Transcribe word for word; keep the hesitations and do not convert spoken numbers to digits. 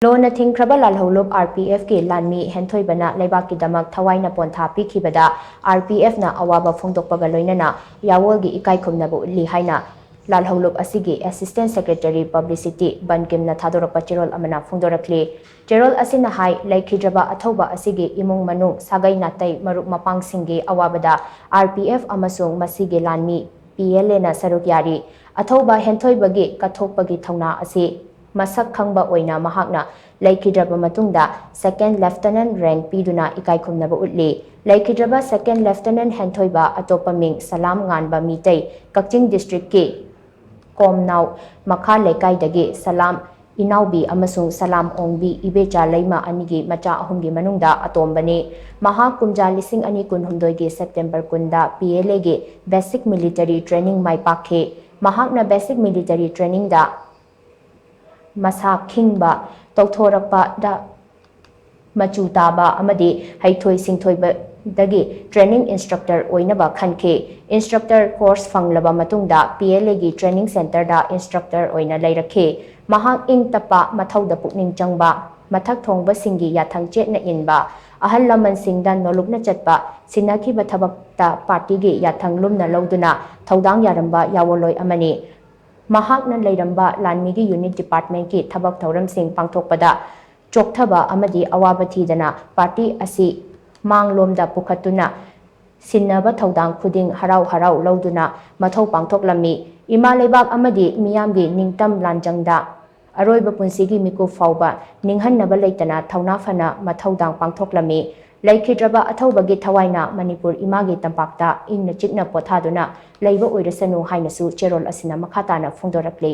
ꯂꯣꯟꯅ ꯊꯤꯡꯈ꯭ꯔꯕ ꯂꯥꯜꯍꯧꯂꯨꯞ RPFꯀꯤ ꯂꯥꯟꯃꯤ ꯍꯦꯟꯊꯣꯏꯕꯅ ꯂꯩꯕꯥꯛꯀꯤꯗꯃꯛ ꯊꯋꯥꯏꯅ ꯄꯣꯟꯊꯥ ꯄꯤꯈꯤꯕꯗ RPFꯅ ꯑꯋꯥꯕ ꯐꯣꯡꯗꯣꯛꯄꯒ ꯂꯣꯏꯅꯅ ꯌꯥꯋꯣꯜꯒꯤ ꯏꯀꯥꯏ ꯈꯨꯝꯅꯕ ꯎꯠꯂꯤ ꯍꯥꯏꯅ ꯂꯥꯜꯍꯧꯂꯨꯞ ꯑꯁꯤꯒꯤ Assistant Secretary Publicity ꯕꯟꯀꯤꯝꯅ ꯊꯥꯗꯣꯔꯛꯄ ꯆꯦꯔꯣꯜ ꯑꯃꯅ ꯐꯣꯡꯗꯣꯔꯛꯂꯤ꯫ ꯆꯦꯔꯣꯜ ꯑꯁꯤꯅ ꯍꯥꯏ, ꯂꯩꯈꯤꯗ꯭ꯔꯕ ꯑꯊꯧꯕ ꯑꯁꯤꯒꯤ ꯏꯃꯨꯡ ꯃꯅꯨꯡ, ꯁꯥꯒꯩ ꯅꯥꯇꯩ, ꯃꯔꯨꯞ ꯃꯄꯥꯡꯁꯤꯡꯒꯤ ꯑꯋꯥꯕꯗ RPF ꯑꯃꯁꯨꯡ ꯃꯁꯤꯒꯤ ꯂꯥꯟꯃꯤ PLAꯅ ꯁꯔꯨꯛ ꯌꯥꯔꯤ꯫ ꯑꯊꯧꯕ ꯍꯦꯟꯊꯣꯏꯕꯒꯤ ꯀꯠꯊꯣꯛꯄꯒꯤ ꯊꯧꯅꯥ ꯑꯁꯤ ꯃꯁꯛ ꯈꯪꯕ ꯑꯣꯏꯅ ꯃꯍꯥꯛꯅ ꯂꯩꯈꯤꯗ꯭ꯔꯕ ꯃꯇꯨꯡꯗ Second Lieutenant rank ꯄꯤꯗꯨꯅ ꯏꯀꯥꯏ ꯈꯨꯝꯅꯕ ꯎꯠꯂꯤ꯫ ꯂꯩꯈꯤꯗ꯭ꯔꯕ Second Lieutenant ꯍꯦꯟꯊꯣꯏꯕ ꯑꯇꯣꯞꯄ ꯃꯤꯡ ꯁꯂꯥꯝ ꯉꯥꯟꯕ ꯃꯤꯇꯩ, ꯀꯛꯆꯤꯡ districtꯀꯤ ꯀꯣꯝꯅꯥꯎ ꯃꯈꯥ ꯂꯩꯀꯥꯏꯗꯒꯤ ꯁꯂꯥꯝ ꯏꯅꯥꯎꯕꯤ ꯑꯃꯁꯨꯡ ꯁꯂꯥꯝ ꯑꯣꯡꯕꯤ ꯏꯕꯦꯆꯥ ꯂꯩꯃ ꯑꯅꯤꯒꯤ ꯃꯆꯥ ꯑꯍꯨꯝꯒꯤ ꯃꯅꯨꯡꯗ ꯑꯇꯣꯝꯕꯅꯤ꯫ ꯃꯍꯥꯛ ꯀꯨꯝꯖꯥ ꯂꯤꯁꯤꯡ ꯑꯅꯤ ꯀꯨꯟꯍꯨꯝꯗꯣꯏꯒꯤ September ꯀꯨꯟꯗ PLAꯒꯤ Basic Military Training ꯃꯥꯏ ꯄꯥꯛꯈꯤ꯫ ꯃꯍꯥꯛꯅ Basic Military Trainingꯗ ꯃꯁꯥ ꯈꯤꯡꯕ, ꯇꯧꯊꯣꯔꯛꯄꯗ ꯃꯆꯨ ꯇꯥꯕ ꯑꯃꯗꯤ ꯍꯩꯊꯣꯏ ꯁꯤꯡꯊꯣꯏꯕꯗꯒꯤ training instructor ꯑꯣꯏꯅꯕ ꯈꯟꯈꯤ꯫ Instructor course ꯐꯪꯂꯕ ꯃꯇꯨꯡꯗ PLAꯒꯤ training centreꯗ instructor ꯑꯣꯏꯅ ꯂꯩꯔꯛꯈꯤ꯫ ꯃꯍꯥꯛ ꯏꯪ ꯇꯞꯄ, ꯃꯊꯧꯗ ꯄꯨꯛꯅꯤꯡ ꯆꯪꯕ, ꯃꯊꯛ ꯊꯣꯡꯕꯁꯤꯡꯒꯤ ꯌꯥꯊꯪ ꯆꯦꯠꯅ ꯏꯟꯕ, ꯑꯍꯜ ꯂꯃꯟꯁꯤꯡꯗ ꯅꯣꯂꯨꯛꯅ ꯆꯠꯄ, ꯁꯤꯟꯅꯈꯤꯕ ꯊꯕꯛꯇ partyꯒꯤ ꯌꯥꯊꯪ ꯂꯨꯝꯅ ꯂꯧꯗꯨꯅ ꯊꯧꯗꯥꯡ ꯌꯥꯔꯝꯕ ꯌꯥꯋꯣꯜꯂꯣꯏ ꯑꯃꯅꯤ꯫ ꯃꯍꯥꯛꯅ ꯂꯩꯔꯝꯕ ꯂꯥꯟꯃꯤꯒꯤ unit departmentꯀꯤ ꯊꯕꯛ ꯊꯧꯔꯝꯁꯤꯡ ꯄꯥꯡꯊꯣꯛꯄꯗ ꯆꯣꯛꯊꯕ ꯑꯃꯗꯤ ꯑꯋꯥꯕ ꯊꯤꯗꯅ party ꯑꯁꯤ ꯃꯥꯡꯂꯣꯝꯗ ꯄꯨꯈꯠꯇꯨꯅ ꯁꯤꯟꯅꯕ ꯊꯧꯗꯥꯡ ꯈꯨꯗꯤꯡ ꯍꯔꯥꯎ ꯍꯔꯥꯎ ꯂꯧꯗꯨꯅ ꯃꯊꯧ ꯄꯥꯡꯊꯣꯛꯂꯝꯃꯤ꯫ ꯏꯃꯥ ꯂꯩꯕꯥꯛ ꯑꯃꯗꯤ ꯃꯤꯌꯥꯝꯒꯤ ꯅꯤꯡꯇꯝ ꯂꯥꯟꯖꯪꯗ ꯑꯔꯣꯏꯕ ꯄꯨꯟꯁꯤꯒꯤ ꯃꯤꯀꯨꯞ ꯐꯥꯎꯕ ꯅꯤꯡꯍꯟꯅꯕ ꯂꯩꯇꯅ ꯊꯧꯅꯥ ꯐꯅ ꯃꯊꯧꯗꯥꯡ ꯄꯥꯡꯊꯣꯛꯂꯝꯃꯤ꯫ ꯂꯩꯈꯤꯗ꯭ꯔꯕ ꯑꯊꯧꯕꯒꯤ ꯊꯋꯥꯏꯅ ꯃꯅꯤꯄꯨꯔ ꯏꯃꯥꯒꯤ ꯇꯝꯄꯥꯛꯇ ꯏꯪꯅ ꯆꯤꯛꯅ ꯄꯣꯊꯥꯗꯨꯅ ꯂꯩꯕ ꯑꯣꯏꯔꯁꯅꯨ ꯍꯥꯏꯅꯁꯨ ꯆꯦꯔꯣꯜ ꯑꯁꯤꯅ ꯃꯈꯥ ꯇꯥꯅ ꯐꯣꯡꯗꯣꯔꯛꯂꯤ꯫